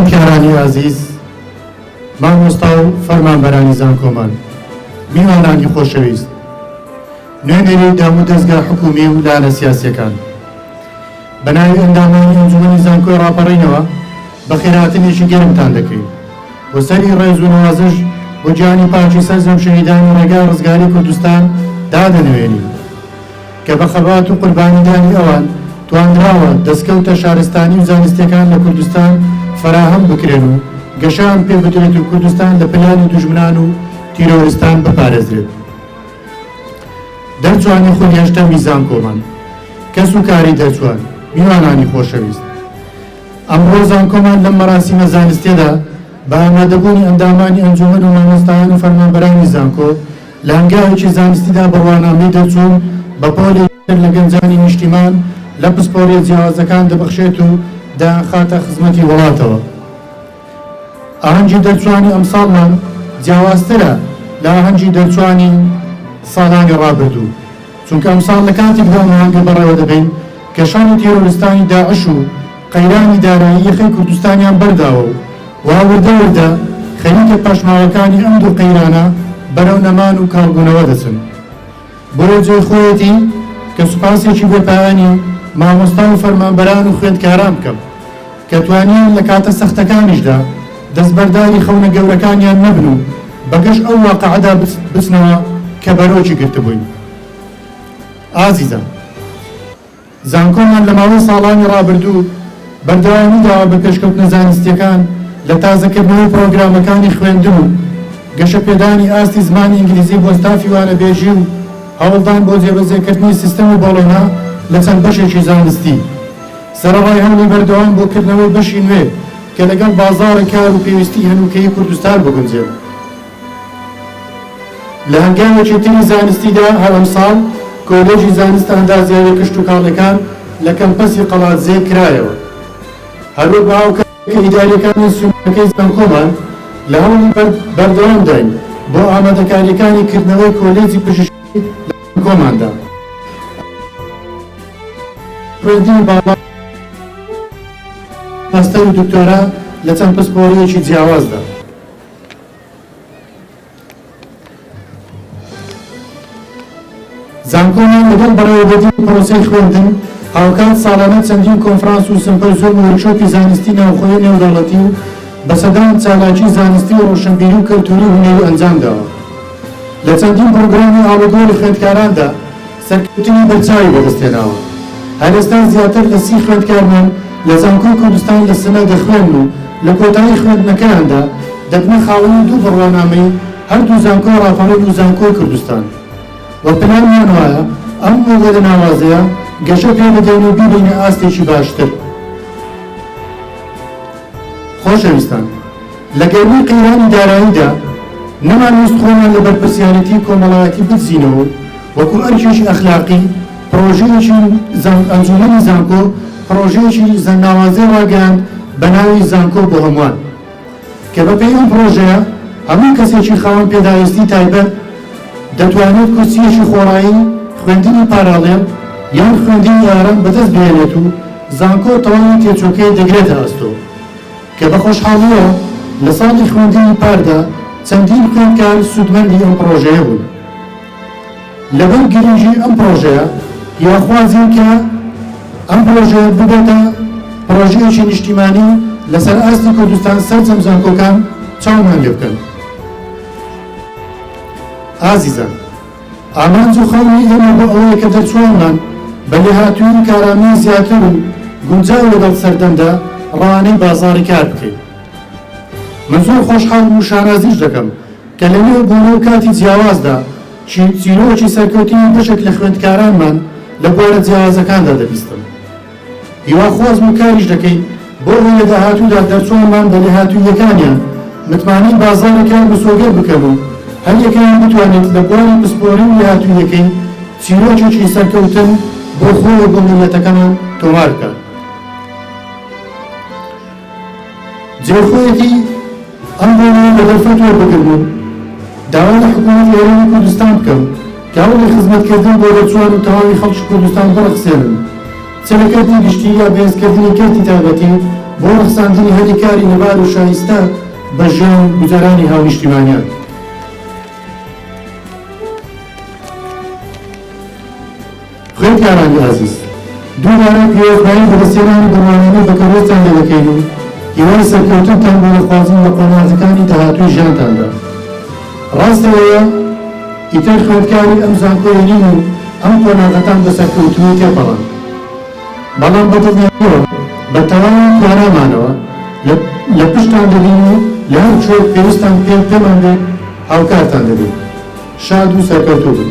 خوێندکارانی ئازیز، مامۆستا و فەرمانبەرانی زانکۆمان، میوانانی خۆشەویست، نوێنەری دامودەزگا حکوومی و لایەنە سیاسییەکان، بە ناوی ئەندامانی ئەنجومەنی زانکۆی ڕاپەڕینەوە بەخێرهاتنێکی گەرمتان دەکەین و سەری ڕێز و نەوازش بۆ گیانی پاکی سەرجەم شەهیدانی ڕێگای ڕزگاری کوردستان دادەنەوێنین. کە بە خەبات و قوربانیدانی ئەوان توانراوە دەستکەوتە شارستانی و زانستیەکان لە کوردستان فەراهەم بکرێن و گەشەیان پێ بدرێت و کوردستان لە پلانی دوژمنان و تیرۆرستان بپارێزرێت. دەرچوانی خولی هەشتەمی زانکۆمان، کەس و کاری دەرچوان، میوانانی خۆشەویست. ئەمڕۆ زانکۆمان لەم مەراسیمە زانستیەدا بە ئامادەبوونی ئەندامانی ئەنجومەن و مامۆستایان و فەرمانبەرانی زانکۆ لە هەنگاوێکی زانستیدا بڕوانامەی دەرچوون بە پۆلێکی تر لە گەنجانی نیشتیمان لە پسپۆرییە جیاوازەکان دەبەخشێت و دەیانخاتە خزمەتی وڵاتەوە. ئاهەنگی دەرچووانی ئەمساڵمان جیاوازترە لە ئاهەنگی دەرچووانی ساڵانی ڕابردوو، چونکە ئەمساڵ لە کاتێکدا ئەم ئاهەنگە بەڕێوەدەبەین کە شەڕی تیرۆرستانی داعش و قەیرانی دارایی یەخەی کوردستانیان بەرداوە و وا وردە وردە خەریکە پاشماوەکانی ئەم دوو قەیرانە بەرەو نەمان و کاڵبوونەوە دەچن. بۆیە جێی خۆیەتی کە سوپاسێکی بێ پایانی مامۆستا و فەرمانبەران و خوێندکاران بکەم کە توانیان لە کاتە سەختەکانیشدا دەستبەرداری خەونە گەورەکانیان نەبن و بەگژ ئەو واقعەدا بچنەوە کە بەرۆکی گرتبووین. ئازیزان! زانکۆمان لە ماوەی ساڵانی ڕابردوو بەردەوامی داوە بە پێشکەوتنە زانستییەکان لە تازەکردنەوەی پڕۆگرامەکانی خوێندن و گەشەپێدانی ئاستی زمانی ئینگلیزی بۆ ستافی وانەبێژی و هەوڵدان بۆ جێبەجێکردنی سیستەمی بۆڵۆنا لە چەند بەشێکی زانستی سەرەڕای هەوڵی بەردەوام بۆ کردنەوەی بەشی نوێ کە لەگەڵ بازاڕی کار و پێویستیی هەنووکەیی کوردستان بگونجێن. لە هەنگاوێکی تری زانستیدا هەر ئەمساڵ کۆلێژی زانستە ئەندازیاریە کشتوکاڵیەکان لە کەمپەسی قەڵادزێ کرایەوە. هەروەک بە هاوکاریە ئیداریەکانی سنوورەکەی زانکۆمان لە هەوڵی بەردەوامداین بۆ ئامادەکاریەکانی کردنەوەی کۆلێجی پزیشکی لە زانکۆماندا. خوێندنی باڵا، ماستەر و دکتۆرا لە چەند پسپۆریەکی جیاوازدا. زانکۆمان لەگەڵ بەڕێوەبردنی پرۆسەی خوێندن، هاوکات ساڵانە چەندین کۆنفرانس و سمپۆزیۆم و ۆرکشۆپی زانستی ناوخۆیی و نێودەوڵەتی و بە سەدان چالاکی زانستی و ڕۆشنبیری و کەلتوری و هونەری ئەنجامداوە. لە چەندین پڕۆگرامی ئاڵوگۆڕی خوێندکاراندا سەرکەوتنی بەرچاوی بەدەستهێناوە. هەر ئێستا زیاتر لە 30 خوێندکارمان لە زانکۆی کوردستان لە سنە دەخوێنن و لە کۆتایی خوێندنەکەیاندا دەبنە خاوەنی دوو بڕوانامەی هەردوو زانکۆی ڕاپەڕین و زانکۆی کوردستان و پلانمان وایە ئەم مۆدێلە ناوازەیە گەشە پێ بدەین و بیبەینە ئاستێکی باشتر. خۆشەویستان، لە گەرمی قەیرانی داراییدا نەمانویست خۆمان لە بەرپرسیارێتی کۆمەڵایەتی بدزینەوە و وەکو ئەرکێکی ئەخلاقی پڕۆژەیەکی ئەنجومەنی زانکۆ پڕۆژەیەکی ناوازەی ڕاگەیاند بە ناوی زانکۆ بۆ هەمووان کە بەپێی ئەم پڕۆژەیە هەموو کەسێکی خاوەن پێداویستی تایبەت دەتوانێت کورسییەکی خۆڕایی خوێندنی پاراڵێڵ یان خوێندنی ئارام بەدەست بهێنێت و زانکۆ تەواوی تێچووەکەی دەگرێتە ئەستۆ. کە بە خۆشحاڵییەوە لە ساڵی خوێندنی پاردا چەندین خوێندکار سوودمەندی ئەم پڕۆژەیە بوون. لەبەر گرنگی ئەم پڕۆژەیە هیواخوازین کە ئەم پڕۆژەیە ببێتە پڕۆژەیەکی نیشتیمانی و لەسەر ئاستی کوردستان سەرجەم زانکۆکان چاومان لێ بکەن. ئازیزان ئامانج و خەونی ئێمە بۆ ئەوەیە کە دەرچووانمان بە لێهاتوویی و کارامەیی زیاتر و گونجاو لەگەڵ سەردەمدا ڕەوانەی بازاڕی کار بکەین. من زۆر خۆشحاڵم و شانازیش دەکەم کە لە نێو بۆنە و کاتی جیاوازدا چیرۆکی سەرکەوتنی بەشێک لە خوێندکارانمان لە بوارە جیاوازەکاندا دەبیستم. هیواخوازم و کاریش دەکەین بۆ ئەوەی لە داهاتوودا دەرچووانمان بە لێهاتووییەکانیان متمانەی بازاڕی کار مسۆگەر بکەن و هەریەکەیان بتوانێت لە بواری پسپۆڕی و لێهاتووییەکەی چیرۆکێکی سەرکەوتن بۆ خۆی و بۆ میللەتەکەمان تۆمار بکات. جێی خۆیەتی ئەم بۆنەیە بە دەرفەت وەربگرم و داوا لە حکوومەتی هەرێمی کوردستان بکەم کە هەوڵی خزمەتکردن بۆ دەرچووان و تەواوی خەڵکی کوردستان بڕەخسێنن چ لە کەرتی گشتی یا بەهێزکردنی کەرتی تایبەتی. بۆ ڕەخساندنی هەلی کاری لەبار و شایستە بە ژیان و گوزەرانی هاونیشتیمانیان. خوێندکارانی ئازیز، دووبارە پیرۆزبایی بەدەستهێنانی بڕوانامەی بەکەلۆریۆستان لێ دەکەین و هیوای سەرکەوتنتان بۆ دەخوازین لە قۆناغەکانی داهاتووی ژیانتاندا. ڕاستە ئێوە ئیتر خوێندکاری ئەم زانکۆیە نین و ئەم قۆناغەتان بە سەرکەوتوویی تێپەڕاند، بەڵام بە دڵنیاییەوە بە تەواوی توانامانەوە لە لە پشتتان دەبین و لە هەر کوێ پێویستتان پێ پێمان بێت هاوکارتان دەبین. شاد و سەرکەوتوو بن.